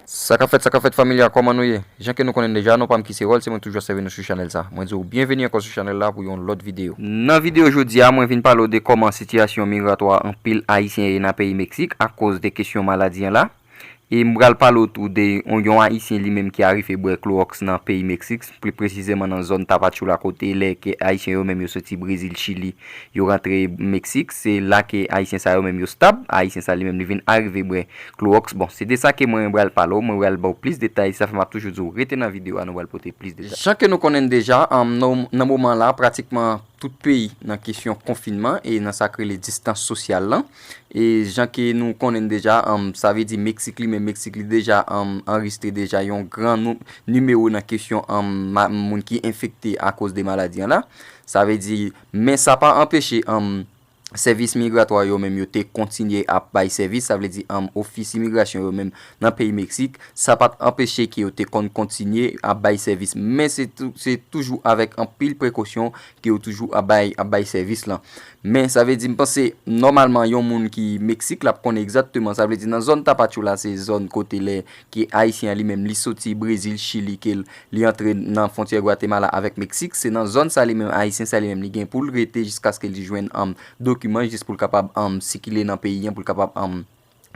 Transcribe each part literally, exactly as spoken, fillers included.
Sa k ap fèt, sa k ap fèt, fanmi a, kòman nou ye? Jan ke nou konnen deja, non pa m ki se Ròl, se mwen toujou ap sèvi nou sou chanèl sa. Mwen di w byenveni ankò sou chanèl la pou yon lòt videyo. Nan videyo jodi a, mwen vin pale w de kòman sitiyasyon migratwa anpil Ayisyen ye nan peyi Meksik akoz de kesyon maladi an la. E m pral pale w tou de yon, yon Ayisyen li menm ki arive bwè klowòks nan peyi Meksik, pli presizeman nan zòn Tapachula kote lè ke Ayisyen yo menm yo soti Brezil, Chili, yo rantre Meksik, se la ke Ayisyen sa yo menm yo stab, Ayisyen sa li menm li vin arive bwè klowòks. Bon, se de sa ke mwen pral pale w, mwen pral ba w plis detay, sa fè m ap toujou di w rete nan videyo a, nou pral pote plis detay. Jan ke nou konnen deja, an, nan, nan moman la, pratikman tout peyi nan kesyon konfinman e nan sa k rele distans sosyal lan. E jan ke nou konnen deja, an, sa vle di Meksik li menm, Meksik li deja, an, anrejistre deja yon gran nou, nimewo nan kesyon, an, ma, moun ki enfekte akoz de maladi an la. Sa vle di, men sa pa anpeche, an, sèvis migratwa yo menm yo te kontinye ap bay sèvis, sa vle di, an, ofis imigrasyon yo menm nan peyi Meksik, sa pa t anpeche ke yo te konn kontinye ap bay sèvis. Men se tou, se toujou avèk anpil prekosyon ke yo toujou ap bay, ap bay sèvis lan. Men sa vle di, m panse, nòmalman, yon moun ki Meksik, l ap konnen egzakteman, sa vle di, nan zòn Tapachula, se zòn kote lè ke Ayisyen an li menm, li soti Brezil, Chili, ke l, li antre nan fwontyè Gwatemala avèk Meksik, se nan zòn sa li menm, Ayisyen sa li menm, li gen pou l rete jiskaske li jwenn, an, dokiman jis pou l kapab, an, sikile nan peyi an, pou l kapab, an,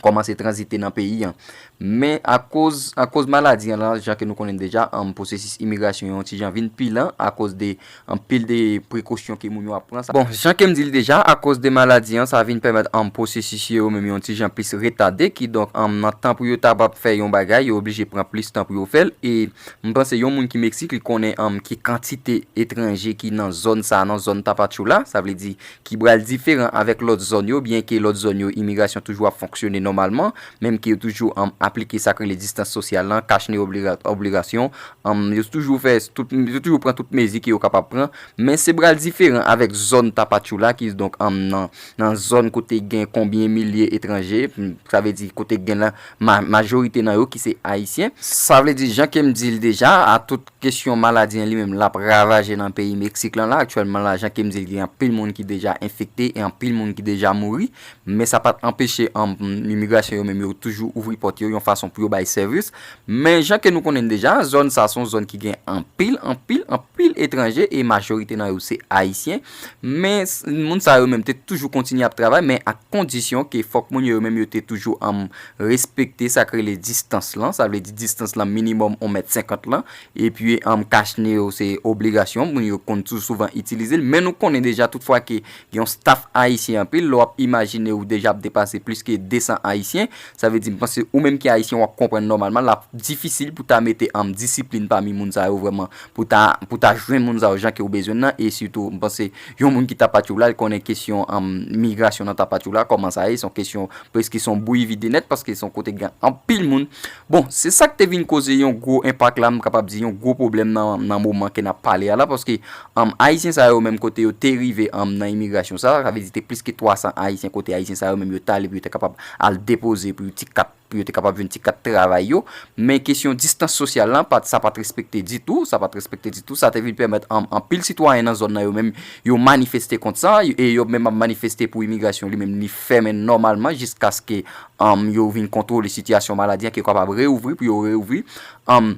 kòmanse tranzite nan peyi an. Men akoz, akoz maladi an la, jan ke nou konnen deja, an, pwosesis imigrasyon yon ti jan vin pi lan akoz de anpil de prekosyon ke moun yo ap pran. Bon, jan ke m di l deja, akoz de maladi an, sa vin pèmèt, an, pwosesis yo menm yon ti jan plis retade, kidonk, an, nan tan pou yo ta ap fè yon bagay, yo oblije pran plis tan pou yo fè l. E m panse yon moun ki Meksik, li konnen, an, ki kantite etranje ki nan zòn sa, nan zòn Tapachula, sa vle di ki pral diferan avèk lòt zòn yo, byenke lòt zòn yo, imigrasyon toujou ap fonksyone nòmalman, menm ke yo toujou, an, aplike sa k rele distans sosyal lan, kach ne obliga-, obligasyon, an, yo toujou fè tout, yo toujou pran tout mezi ke yo kapab pran, men se pral diferan avèk zòn Tapachula ki, donk, an, nan, nan zòn kote gen konbyen milye etranje, sa vle di kote gen la ma-, majorite nan yo ki se Ayisyen. Sa vle di, jan ke m di l deja, a tout kesyon maladi an li menm, l ap ravaje nan peyi Meksik lan la. Aktyèlman la, jan ke m di l, gen anpil moun ki deja enfekte e anpil moun ki deja mouri. Men sa pa t anpeche, an, imigrasyon yo menm yo toujou ouvri pòt yo yon fason pou yo bay sèvis. Men jan ke nou konnen deja, zòn sa se yon zòn ki gen anpil, anpil, anpil etranje e majorite nan yo se Ayisyen. Men s-, moun sa yo menm te toujou kontinye ap travay, men ak kondisyon ke fòk moun yo menm yo te toujou, an, respekte sa k rele distans lan. Sa vle di distans lan minimòm yon mèt senkant lan. Epi, an, kach ne yo se obligasyon, moun yo konn tou souvan itilize l. Men nou konnen deja tout fwa ke gen yon staff ayisyen anpil, lè w ap imajine ou deja ap depase plis ke de san Ayisyen. Sa vle di, m panse ou menm ki Ayisyen, w ap konprann nòmalman, l ap difisil pou ta mete, an, disiplin pami moun sa yo vrèman, pou ta, pou ta jwenn moun sa yo jan ke w bezwen nan, e sitou, m panse yon moun ki Tapachula, l konnen kesyon, an, migrasyon nan Tapachula, kòman sa ye, se yon kesyon prèske se yon bouyi vide nèt, paske se yon kote gen anpil moun. Bon, se sa k te vin koze yon gwo enpak la, m kapab di yon gwo pwoblèm nan, nan moman ke n ap pale a la, paske, an, Ayisyen sa yo menm kote yo te rive, an, nan imigrasyon sa, sa vle di te plis ke twa san Ayisyen kote Ayisyen sa yo menm yo t ale pou yo te kapab al depoze pou yo ti kat, pou yo te kapab jwenn ti kat travay yo. Men kesyon distans sosyal lan, pa t, sa pa t respekte ditou, sa pa t respekte ditou. Sa te vin pèmèt an, anpil sitwayen nan zòn nan yo menm, yo manifeste kont sa, e yo menm ap manifeste pou imigrasyon li menm li fèmen nòmalman jiskaske, an, yo vin kontwole sitiyasyon maladi an, ke yo kapab reouvri, pou yo reouvri. An,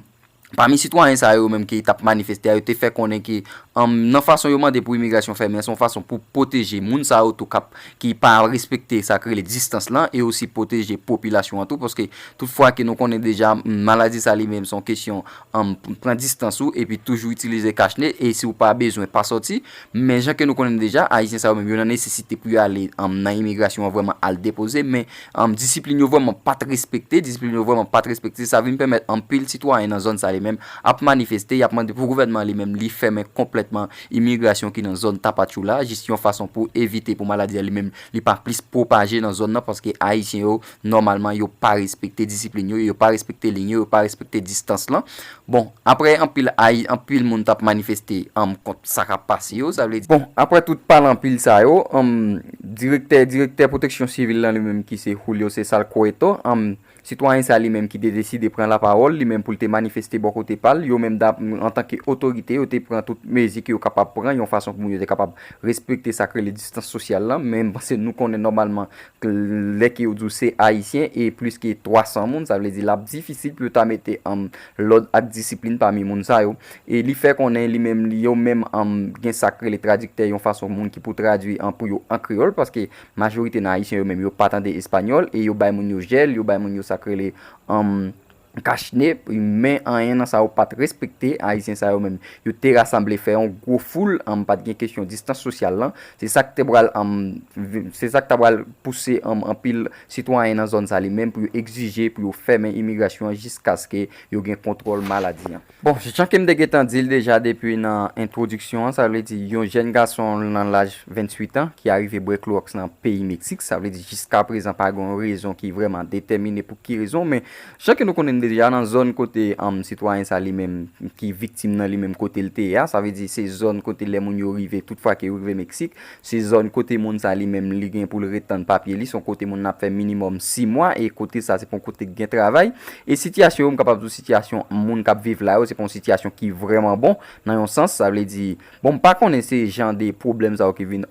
pami sitwayen sa yo menm ki t ap manifeste a, yo te fè konnen ke, an, nan fason yo mande pou imigrasyon fèmen an, se yon fason pou pwoteje moun sa yo tou k ap, ki pa respekte sa k rele distans lan, e osi pwoteje popilasyon an tou, paske tout fwa ke nou konnen deja, maladi sa li menm se yon kesyon, an, pran distans ou, epi toujou itilize kach ne, e si w pa bezwen, pa sòti. Men jan ke nou konnen deja, Ayisyen sa yo menm, yo nan nesesite pou yo ale, an, nan imigrasyon an vrèman al depoze, men, an, disiplin yo vrèman pa t respekte, disiplin yo vrèman pa t respekte, sa vin pèmèt anpil sitwayen nan zòn sa li menm ap manifeste, y ap mande pou gouvènman li menm li fèmen konplètman imigrasyon ki nan zòn Tapachula, jis yon fason pou evite pou maladi a li menm li pa plis pwopaje nan zòn nan, paske Ayisyen yo, nòmalman, yo pa respekte disiplin yo, yo pa respekte liy yo, yo pa respekte distans lan. Bon, apre anpil ay, anpil moun t ap manifeste, an, kont sa k ap pase yo, sa vle di. Bon, apre tout pale anpil sa yo, an, direktè, direktè pwoteksyon sivil lan li menm ki se Julio Cesar Cueto, an, Sitwayen sa li menm ki te deside pran lapawòl, li menm pou l te manifeste bò kote pa l, yo menm antanke otorite, yo te pran tout mezi ke yo kapab pran, yon fason pou moun yo te kapab respekte sa k rele distans sosyal la, men m panse nou konnen nòmalman lè ke yo di w se Ayisyen e plis ke twa san moun, sa vle di l ap difisil pou yo ta mete lòd ak disiplin pami moun sa yo. E li fè konnen li menm, yo menm gen sa k rele tradiktè, yon fason moun ki pou tradui pou yo an kreyòl, paske majorite nan Ayisyen yo menm yo pa tande espanyòl e yo bay moun yo jèl, yo bay moun yo sa k rele kachne, men anyen nan sa yo pa t respekte. Ayisyen sa yo menm, yo te rasanble, fè yon gwo foul, pa t gen kesyon distans sosyal lan. Se sa k te pral, se sa k ta pral pouse anpil sitwayen nan zòn sa li menm pou yo egzije pou yo fèmen imigrasyon an jiskaske yo gen kontwòl maladi an. Bon, jan ke m te gentan di l deja depi nan entwodiksyon an, sa vle di yon jèn gason nan laj venntuit an ki arive bwè klowòks nan peyi Meksik, sa vle di jiska prezan pa gen yon rezon ki vrèman detèmine pou ki rezon, men jan ke nou konnen deja nan zòn kote sitwayen sa li menm ki viktim nan li menm kote l te ye a, sa vle di se zòn kote lè moun yo rive, tout fwa ke yo rive Meksik, se zòn kote moun sa li menm li gen pou l ret tann papye li, se yon kote moun ap fè minimòm sis mwa e kote sa se pa yon kote ki gen travay. E sitiyasyon yo, m kapab di w sitiyasyon moun k ap viv la yo, se pa yon sitiyasyon ki vrèman bon nan yon sans, sa vle di, bon, m pa konnen se jan de pwoblèm sa yo ki vin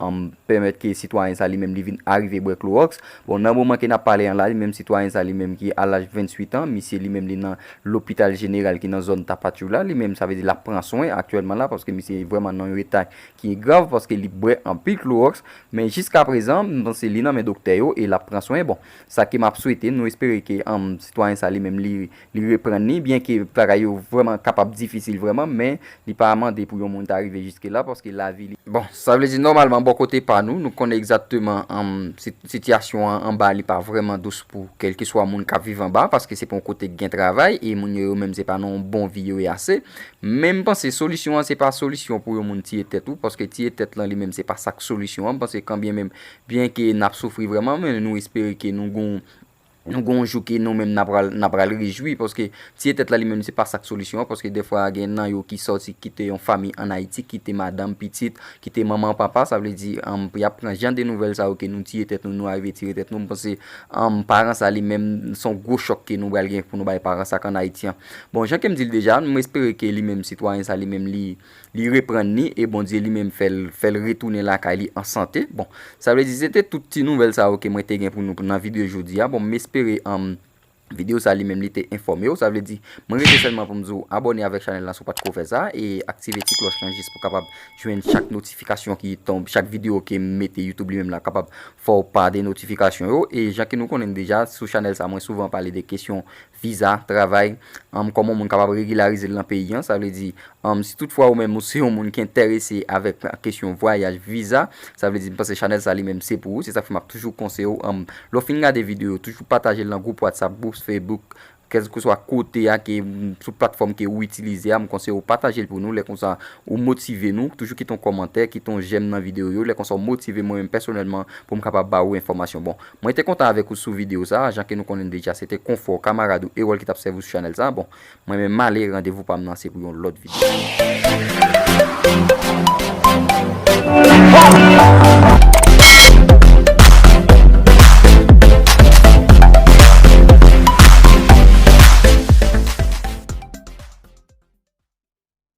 pèmèt ke sitwayen sa li menm li vin arive bwè klowòks. Bon, nan moman ke n ap pale an la, li menm sitwayen sa li menm ki a laj venntuit an, misye li menm li nan lopital jeneral ki nan zòn Tapachula, li menm sa vle di l ap pran swen aktyèlman la, paske misye vrèman nan yon eta ki grav, paske li bwè anpil klowòks, men jiska prezan, m panse li nan men doktè yo e l ap pran swen. Bon, sa ke m ap swete, nou espere ke sitwayen sa li menm li, li reprann li, byen ke bagay yo vrèman kapab difisil vrèman, men li pa mande pou yon moun ta rive jiske la, paske lavi li. Bon, sa vle di nòmalman bò kote pa nou, nou konnen egzakteman sitiyasyon an anba li pa vrèman dous pou kèlkeswa moun k ap viv anba, paske se pa yon kote ki gen travay e moun yo, yo menm se pa nan yon bon vi yo ye ase. Men m panse solisyon an se pa solisyon pou yon moun tiye tèt ou, paske tiye tèt lan li menm se pa sa k solisyon an. M panse kanbyen menm, byen ke n ap soufri vrèman, men nou espere ke nou gon nou gon jou ke nou menm n ap pral, n ap pral rejwi, paske tiye tèt la li menm se pa sa k solisyon an, paske dèfwa gen nan yo ki sòti kite yon fanmi ann Ayiti, kite madanm, pitit, kite manman, papa, sa vle di y ap pran jan de nouvèl sa yo ke nou tiye tèt nou, nou arive tire tèt nou. M panse paran sa li menm se yon gwo chòk ke nou pral gen pou nou bay paran sa k ann Ayiti an. Bon, jan ke m di l deja, m espere ke li menm sitwayen sa li menm li li reprann li e Bondye li menm fè l, fè l retounen lakay li an sante. Bon, sa vle di se te tout ti nouvèl sa yo ke mwen te gen pou nou nan videyo jodi a. Bon, m espere videyo sa li menm li te enfòme w. Sa vle di mwen rete sèlman pou m di w abòne avèk chanèl la si w pa t ko fè sa e aktive ti klòch lan jis pou kapab jwenn chak notifikasyon ki tonbe, chak videyo ke m mete, YouTube li menm la kapab fè w pa de notifikasyon yo. E jan ke nou konnen deja, sou chanèl sa mwen souvan pale de kesyon viza, travay, kòman yon moun kapab regilarize l nan peyi an. Sa vle di si toutfwa ou menm ou se yon moun ki enterese avèk kesyon vwayaj, viza, sa vle di m panse chanèl sa li menm se pou ou. Se sa k fè m ap toujou konseye w, lè w fin gade videyo yo, toujou pataje l nan gwoup WhatsApp, gwoup Facebook, kèlkeswa kote a ke sou platfòm ke ou itilize a, m konseye w pataje l pou nou. Lè konsa ou motive nou, toujou kite yon kòmantè, kite yon j'aime nan videyo yo. Lè konsa ou motive mwen menm pèsonèlman pou m kapab ba ou enfòmasyon. Bon, mwen te kontan avèk ou sou videyo sa, jan ke nou konnen deja se te Konfò, kamarad ou Erol ki t ap sèvi w sou chanèl sa. Bon, mwen menm m ale, randevou pa m nan se pou yon lòt videyo.